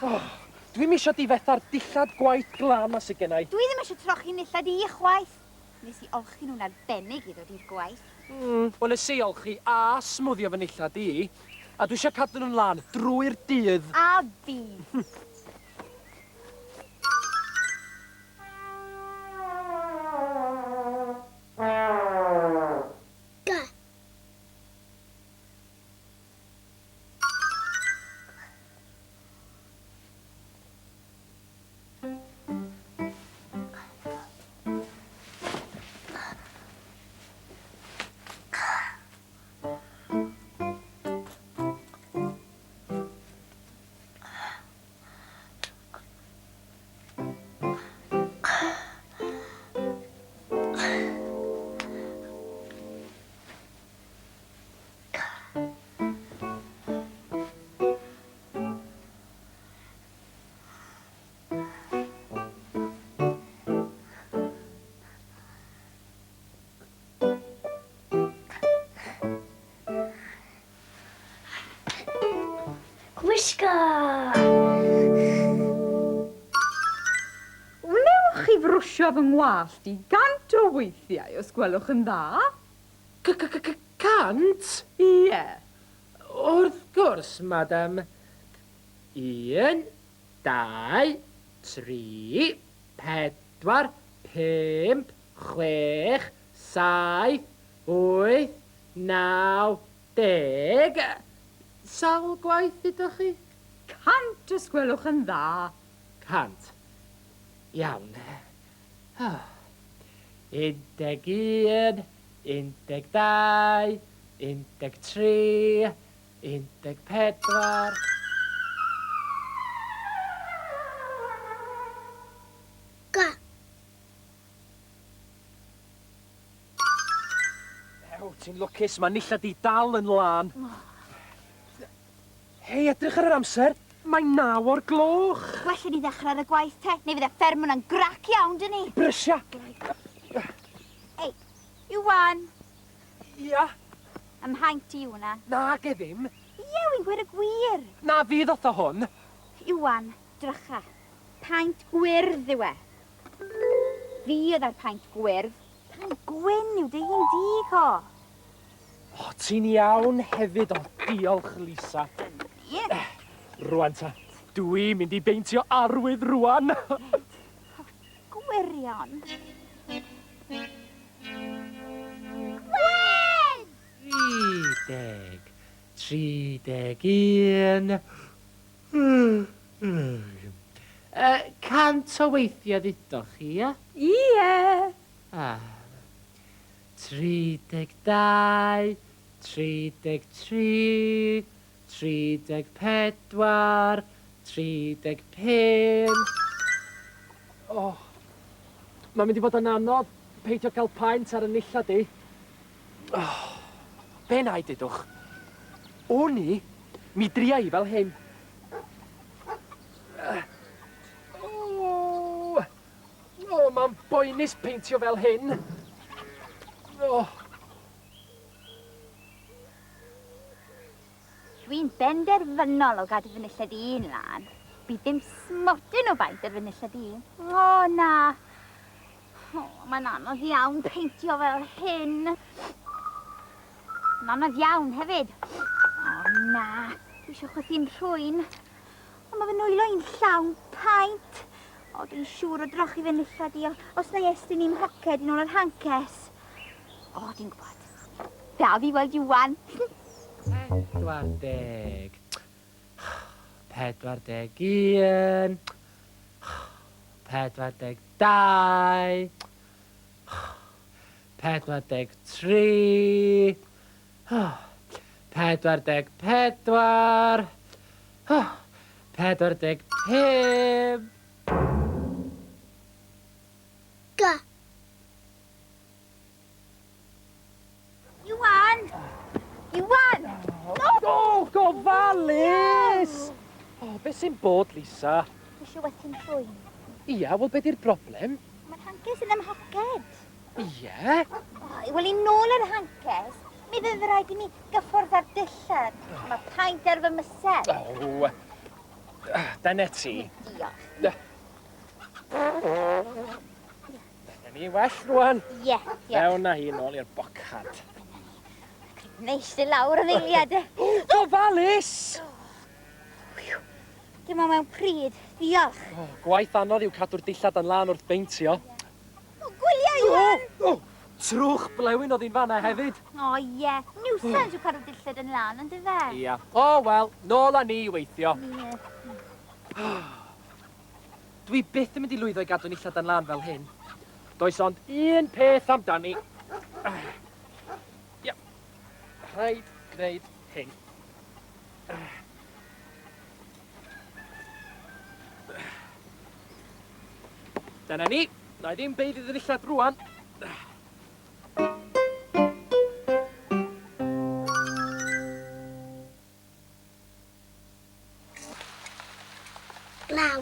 Oh, dwi'm isio difetha'r dillad gwaith glân 'ma sy genna i. Dwi ddim eisiau trochi nillad i chwaith. Nes i olchi nhw'n arbennig i ddod i'r gwaith. Mm, wel nes i olchi a smwddio fy nillad i, a dwi eisiau cadw nhw'n lân drwy'r dydd. A fi. G. Gwisgo! Wnewch chi frwsio fy ngwallt i gant o weithiau os gwelwch yn dda? C-c-c-cant? Ie. Wrth gwrs, madam. Un, dau, tri, pedwar, pump, chwech, saith, wyth, naw, deg. Sawl gwaith ddudoch chi? 100 os gwelwch yn dda. 100. Iawn. 11, 12, 13, 14. G. Ew, ti'n lwcus, mae nillad di dal yn lân. Hei, edrych ar yr amser. Mae'n naw o'r gloch. Well i ni ddechrau ar y gwaith te, neu fydd y fferm hwnna'n grac iawn, dyn ni. Brysia! Ei, Iwan. Ia? Ym mhaent i yw hwnna. Nage ddim. Ie, wi'n gweud y gwir. Na fydd otho hwn. Iwan, drycha. Paent gwyrdd yw e. Fi oedd â'r paent gwyrdd. Paent gwyn yw dy un di, co. O, ti'n iawn hefyd. O, diolch, Lisa. Ie. Rwan ta, dwi'n mynd i beintio arwydd rwan. Reit. Gwirion. Gwyn! 30, 31, 100 o weithiau ddudoch chi, ia? Ie! Ah. 32, 33, 34, 35... O, mae'n mynd i fod yn anodd peidio cael paent ar y nillad i. Oh, be na i dudwch? O'n i, mi dria i fel hyn. O, o, mae'n boenus peintio fel hyn. O. Dwi'n benderfynol o gadw fy nillad i'n lân. Bydd ddim smotyn o baent ar fy nillad i. O, na. O, mae'n anodd iawn peintio fel hyn. Mae'n anodd iawn hefyd. O, na. Dwi eisiau chwythu'n rhwy'n. Ond mae fy nwylo i'n llawn paent. O, dwi'n siŵr o drochi fy nillad i os na i estyn i'm mhoced i nôl yr hances. O, dwi'n gwybod. Daf i weld Iwan. 40. 41. 42. 43. 44. 45. G. Iwan! Iwan! No! O, gofalus! O, beth sy'n bod, Lisa? Dwi eisiau wetyn llwyn. Ia, wel, be di'r broblem? Mae'r hances yn ymhoced. Ie? Wel, i nôl yr hances, mi fydd rhaid i mi gyffwrdd ar dillad. Mae paent ar fy mysedd. O, Dyna ti. Diolch. Dyna ni, well rwan. Ie, ie. Mewn â hi nôl i'r bocad. Neis dy lawr y ddeiliad. Gofalus! Dim ond mewn pryd. Diolch. Oh, gwaith anodd yw cadw'r dillad yn lân wrth beintio. O, gwyliau, Iwan! O, trwch blewyn oedd hi'n fanna hefyd. O, ie. Niwsans yw cadw dillad yn lân, ond ife? Ia. O, wel, nôl â ni i weithio. Ie. Dwi byth yn mynd i lwyddo i gadw nillad yn lân fel hyn. Does ond un peth amdani. Ia. Rhaid gwneud hyn. Dyna ni. Na i ddim beiddi dy ddillad rwan. Glaw.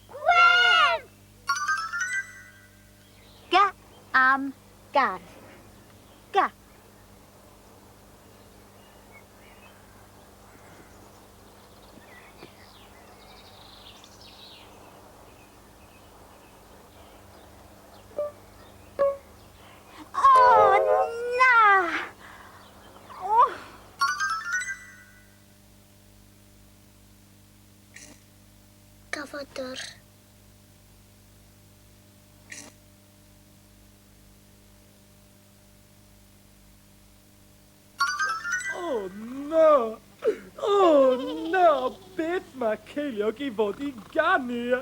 Gwyrdd! G am gardd. G. O, na! O! Gofodwr. O na! O na! Beth mae Ceiliog i fod i ganu?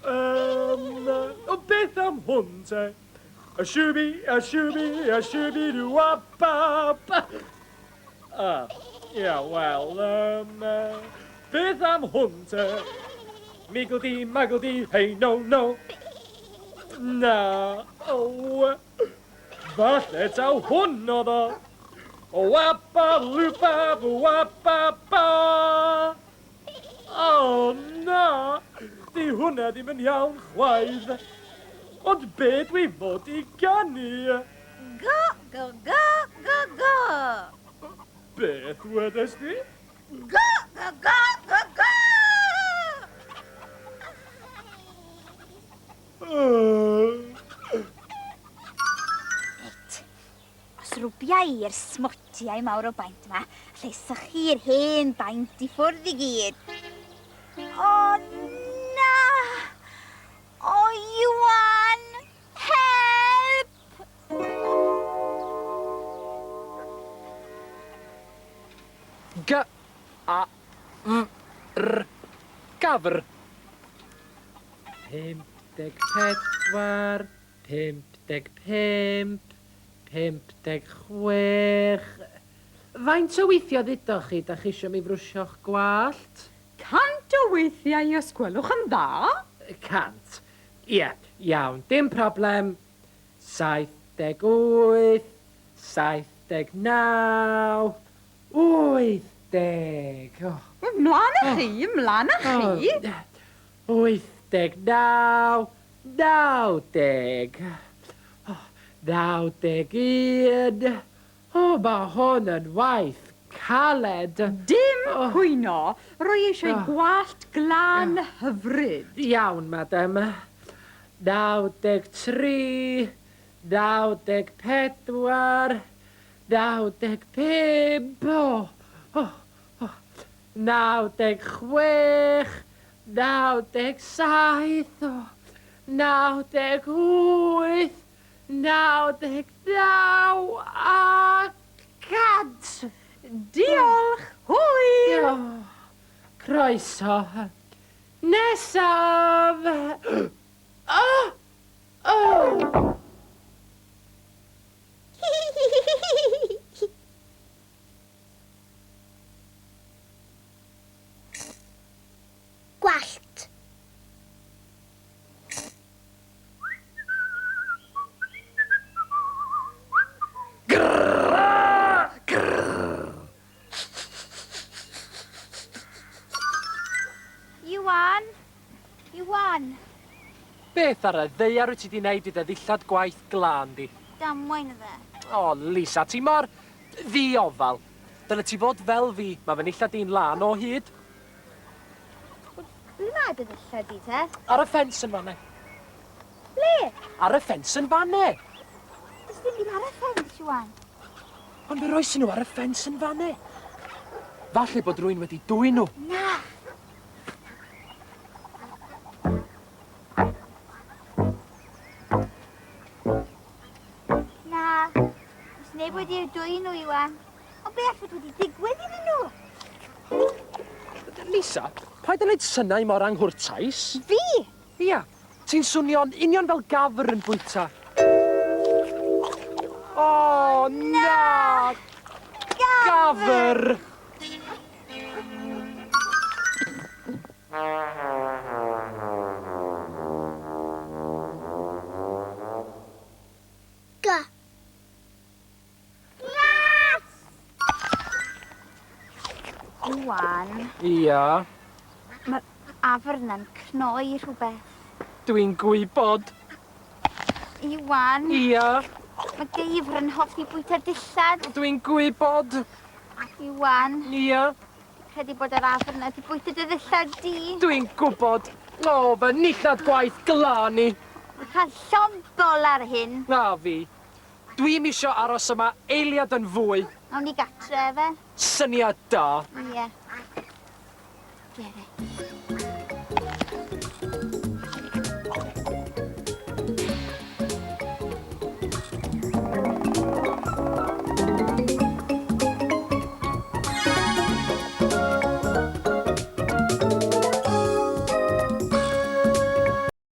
Um, o beth am hwn te? A shooby, a shooby, a shooby doo wap bap. Ah, ia, wel, um, beth am hwn te? Miggledy, maggledy, hey no no. Na, o, falle taw hwn oedd o. Wappa loopa wappa ba. O na, di hwnna ddim yn iawn chwaith. Ond be dwi fod i ganu? Go, go, go, go, go! Beth wedes di? Go, go, go, go, go! Reit. Os rwbia i'r smotiau mawr o baent yma, allai sychu'r hen baent i ffwrdd i gyd. O, na! O, Iwan! Help! G A F R Gafr. 54, 55, 56. Faint o weithiau ddudoch chi da chi eisiau mi frwsio'ch gwallt? 100 o weithiau os gwelwch yn dda. 100. Ie, iawn, dim problem. 78, 79, 80. Oh. Wel, mlaen â chi, mlaen â chi. 89, 90. Oh, 91. O, mae hwn yn waith caled. Dim cwyno, rwy eisiau gwallt glân hyfryd. Iawn, madam. 93, 94, 95, o, o, o, 96, 97, o, 98, 99 a 100. Diolch, hwyl! Oh, croeso. Nesaf! Oh! Oh! Gwallt. Iwan! Iwan! Beth ar y ddaear wyt ti 'di wneud i dy ddillad gwaith glân di? Damwain oedd e. O, Lisa, ti mor ddiofal. Dyle ti fod fel fi, mae fy nillad i'n lân o hyd. Ble mae dy ddillad di te? Ar y ffens yn fanne. Ble? Ar y ffens yn fanne. Does dim byd ar y ffens, Iwan. Ond fe roes nhw ar y ffens yn fanne. Falle bod rwy'n wedi dwyn nhw. Na. Na. Does neb wedi eu dwyn nhw, Iwan. Ond be all fod wedi digwydd iddyn nhw? Lisa, paid â wneud synau mor anghwrtais. Fi? Ia, ti'n swnio'n union fel gafr yn bwyta. O, na! Gafr! G. Glas! Iwan. Ia. Mae'r afr yna'n cnoi rhywbeth. Dwi'n gwybod. Iwan. Ia. Mae geifr yn hoffi bwyta dillad. Dwi'n gwybod. Iwan. Ia. Credu bod yr afr yna 'di bwyta dy ddillad di. Dwi'n gwybod. O, fy nillad gwaith glân i. Cael llond bol ar hyn. Na fi. Dwi'm isio aros yma eiliad yn fwy. Awn ni gatre, efe? Syniad da. Ie. Ie, fe.